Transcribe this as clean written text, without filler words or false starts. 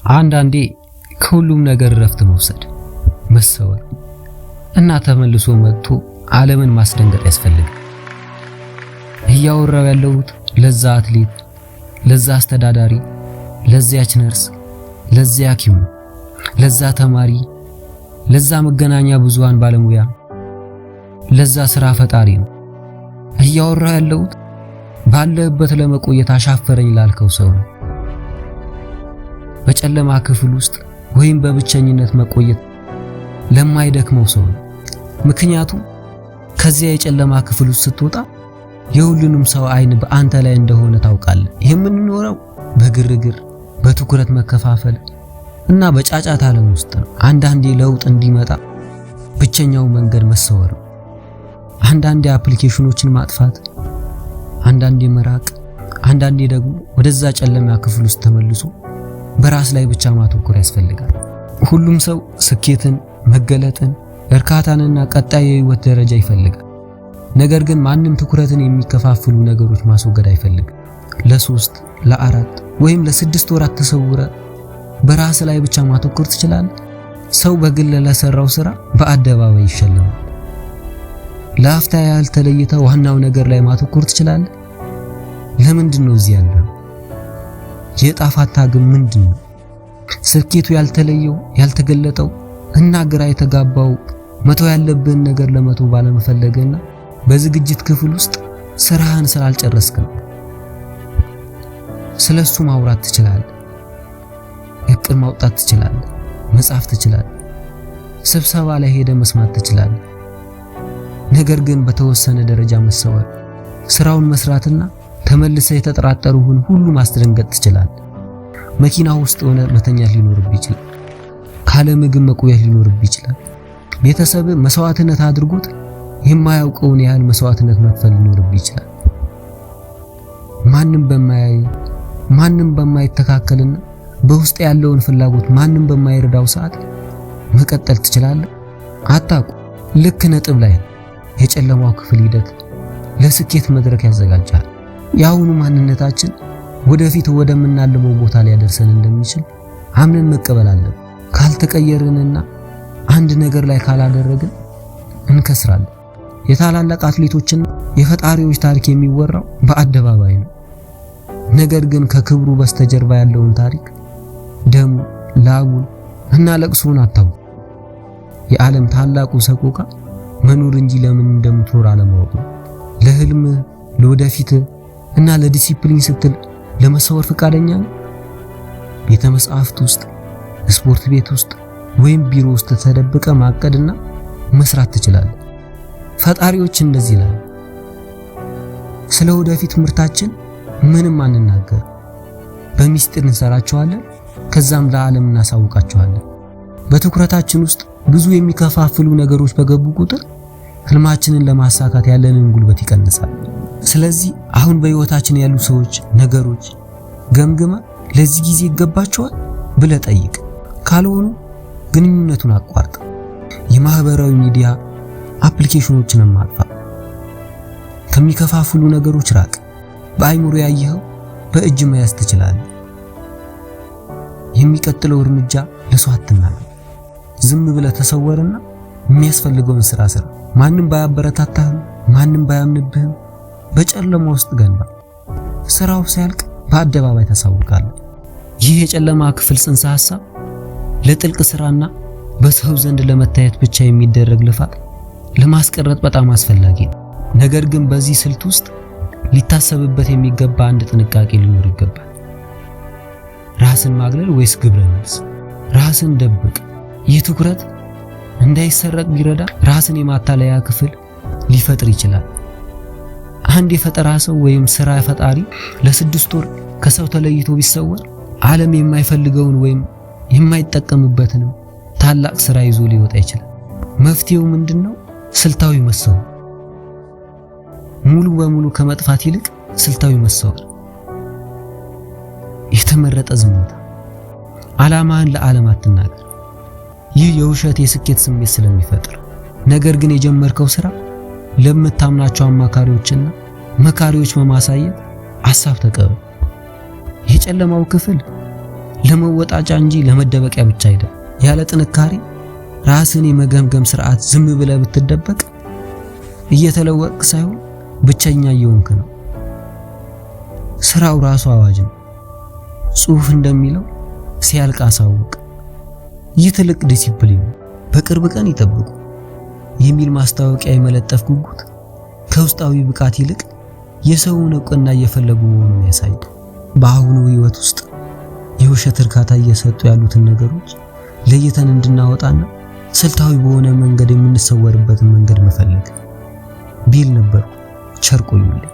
አንዳንዴ ከሁሉም ነገር እረፍት መውሰድ፣ መሰወር እና ተመልሶ መጥቶ ዓለምን ማስደንገጥ ያስፈልጋል። እያወራው ያለሁት ለዛ አትሌት፣ ለዛ አስተዳዳሪ፣ ለዚያች ነርስ፣ ለዚያ ሐኪም፣ ለዛ ተማሪ፣ ለዛ መገናኛ ብዙሃን ባለሙያ፣ ለዛ ስራ ፈጣሪ ነው። እያወራው ያለሁት ባለህበት ለመቆየት አሻፈረኝ ላልከው ሰው ነው። በጨለማ ክፍል ውስጥ ወይም በብቸኝነት መቆየት ለማይደክመው ሰው ነው። ምክንያቱም ከዚያ የጨለማ ክፍል ውስጥ ስትወጣ የሁሉንም ሰው አይን በአንተ ላይ እንደሆነ ታውቃለህ። የምንኖረው በግርግር፣ በትኩረት መከፋፈል እና በጫጫታ ዓለም ውስጥ ነው። አንዳንዴ ለውጥ እንዲመጣ ብቸኛው መንገድ መሰወር ነው። አንዳንዴ አፕሊኬሽኖችን ማጥፋት፣ አንዳንዴ መራቅ፣ አንዳንዴ ደግሞ ወደዛ ጨለማ ክፍል ውስጥ ተመልሶ በራስ ላይ ብቻ ማተኮር ያስፈልጋል። ሁሉም ሰው ስኬትን፣ መገለጥን፣ እርካታንና ቀጣይ የህይወት ደረጃ ይፈልጋል። ነገር ግን ማንም ትኩረትን የሚከፋፍሉ ነገሮች ማስወገድ አይፈልግም። ለ3፣ ለ4 ወይም ለ6 ወራት ተሰውረ በራስ ላይ ብቻ ማተኮር ትችላለህ። ሰው በግል ለሰራው ስራ በአደባባይ ይሸለማል። ለአፍታ ያህል ተለይተ ዋናው ነገር ላይ ማተኮር ትችላለህ። ለምንድን ነው እዚህ ያለው? የዕጣ ፈንታ ግን ምንድን ነው? ስኬቱ ያልተለየው፣ ያልተገለጠው እና ግራ የተጋባው መተው ያለብህን ነገር ለመተው ባለመፈለግና በዝግጅት ክፍል ውስጥ ስራህን ስላልጨረስክ ነው። ስለሱ ማውራት ትችላለህ። እቅድ ማውጣት ትችላለህ። መጻፍ ትችላለህ። ስብሰባ ላይ ሄደ መስማት ትችላለህ። ነገር ግን በተወሰነ ደረጃ መሰወር፣ ስራውን መስራትና ተመልሰህ የተጠራጠሩህን ሁሉ ማስደንገጥ ትችላለህ። መኪና ውስጥ ሆነ መተኛት ሊኖርብህ ይችላል። ካለ ምግብ መቆየት ሊኖርብህ ይችላል። ቤተሰብ መስዋዕትነት አድርጎት የማያውቀውን ያህል መስዋዕትነት መክፈል ሊኖርብህ ይችላል። ማንም በማያይ፣ ማንም በማይተካከልና በውስጥ ያለውን ፍላጎት ማንም በማይረዳው ሰዓት መቀጠል ትችላለህ። አታውቁ። ልክ ነጥብ ላይ ነው። የጨለማው ክፍል ሂደት ለስኬት መድረክ ያዘጋጃል። የአሁኑ ማንነታችን ወደፊት ወደምናልመው ቦታ ሊያደርሰን እንደሚችል አምነን መቀበል አለብን። ካልተቀየርንና አንድ ነገር ላይ ካላደረግን እንከስራለን። የታላላቅ አትሌቶችና የፈጣሪዎች ታሪክ የሚወራው በአደባባይ ነው። ነገር ግን ከክብሩ በስተጀርባ ያለውን ታሪክ፣ ደሙ፣ ላቡን እና ለቅሶውን አታውቁ። የዓለም ታላቁ ሰቆቃ መኖር እንጂ ለምን እንደምትኖር አለማወቅ ነው። ለህልም፣ ለወደፊት እና ለዲሲፕሊን ስትል ለመሰወር ፈቃደኛ ነው? ቤተ መጻሕፍት ውስጥ፣ ስፖርት ቤት ውስጥ ወይም ቢሮ ውስጥ ተደብቀ ማቀድና መስራት ትችላለህ። ፈጣሪዎች እንደዚህ ይላሉ፣ ስለ ወደፊት ምርታችን ምንም አንናገር፣ በሚስጥር እንሰራቸዋለን፣ ከዛም ለዓለም እናሳውቃቸዋለን። በትኩረታችን ውስጥ ብዙ የሚከፋፍሉ ነገሮች በገቡ ቁጥር ህልማችንን ለማሳካት ያለንን ጉልበት ይቀንሳል። ስለዚህ አሁን በህይወታችን ያሉ ሰዎች፣ ነገሮች ገምግመ ለዚህ ጊዜ ይገባቸዋል ብለህ ጠይቅ። ካልሆኑ ግንኙነቱን አቋርጥ። የማህበራዊ ሚዲያ አፕሊኬሽኖችን ማጥፋ። ከሚከፋፍሉ ነገሮች ራቅ። በአይምሮ ያየኸው በእጅ መያዝ ትችላለህ። የሚቀጥለው እርምጃ ለሰው አትናገር። ዝም ብለህ ተሰወርና የሚያስፈልገውን ስራ ስራ። ማንም ባያበረታታህም፣ ማንም ባያምንብህም በጨለማ ውስጥ ገንባ። ስራው ሲያልቅ በአደባባይ ታሳውቃለህ። ይህ የጨለማ ክፍል ጽንሰ ሐሳብ ለጥልቅ ስራና በሰው ዘንድ ለመታየት ብቻ የሚደረግ ልፋት ለማስቀረት በጣም አስፈላጊ ነው። ነገር ግን በዚህ ስልት ውስጥ ሊታሰብበት የሚገባ አንድ ጥንቃቄ ሊኖር ይገባል። ራስን ማግለል ወይስ ግብረ መልስ? ራስን ደብቅ። ይህ ትኩረት እንዳይሰረቅ ቢረዳ ራስን የማታለያ ክፍል ሊፈጥር ይችላል። አንድ የፈጠራ ሰው ወይም ስራ ፈጣሪ ለ6 ወር ከሰው ተለይቶ ቢሰወር ዓለም የማይፈልገውን ወይም የማይጠቀምበትንም ታላቅ ስራ ይዞ ሊወጣ ይችላል። መፍትሄው ምንድነው? ስልታዊ መሰወር። ሙሉ በሙሉ ከመጥፋት ይልቅ ስልታዊ መሰወር። የተመረጠ ዝምታ። ዓላማህን ለዓለም አትናገር። ይህ የውሸት የስኬት ስሜት ስለሚፈጥር፣ ነገር ግን የጀመርከው ስራ ለምታምናቸው አማካሪዎችና መካሪዎች በማሳየት ሐሳብ ተቀበል። የጨለማው ክፍል ለመወጣጫ እንጂ ለመደበቂያ ብቻ አይደለም። ያለ ጥንካሬ ራስን የመገምገም ስርዓት ዝም ብለህ ብትደበቅ እየተለወጥክ ሳይሆን ብቸኛ እየሆንክ ነው። ስራው ራሱ አዋጅ ነው። ጽሑፍ እንደሚለው ሲያልቅ አሳውቅ። ይህ ትልቅ ዲሲፕሊን ነው። በቅርብ ቀን ይጠብቁ የሚል ማስታወቂያ የመለጠፍ ጉጉት ከውስጣዊ ብቃት ይልቅ የሰውን እውቅና እየፈለጉ መሆኑን ያሳያል። በአሁኑ ህይወት ውስጥ የውሸት እርካታ እየሰጡ ያሉትን ነገሮች ለይተን እንድናወጣና ስልታዊ በሆነ መንገድ የምንሰወርበትን መንገድ መፈለግ ቢል ነበርኩ። ቸር ቆዩልኝ።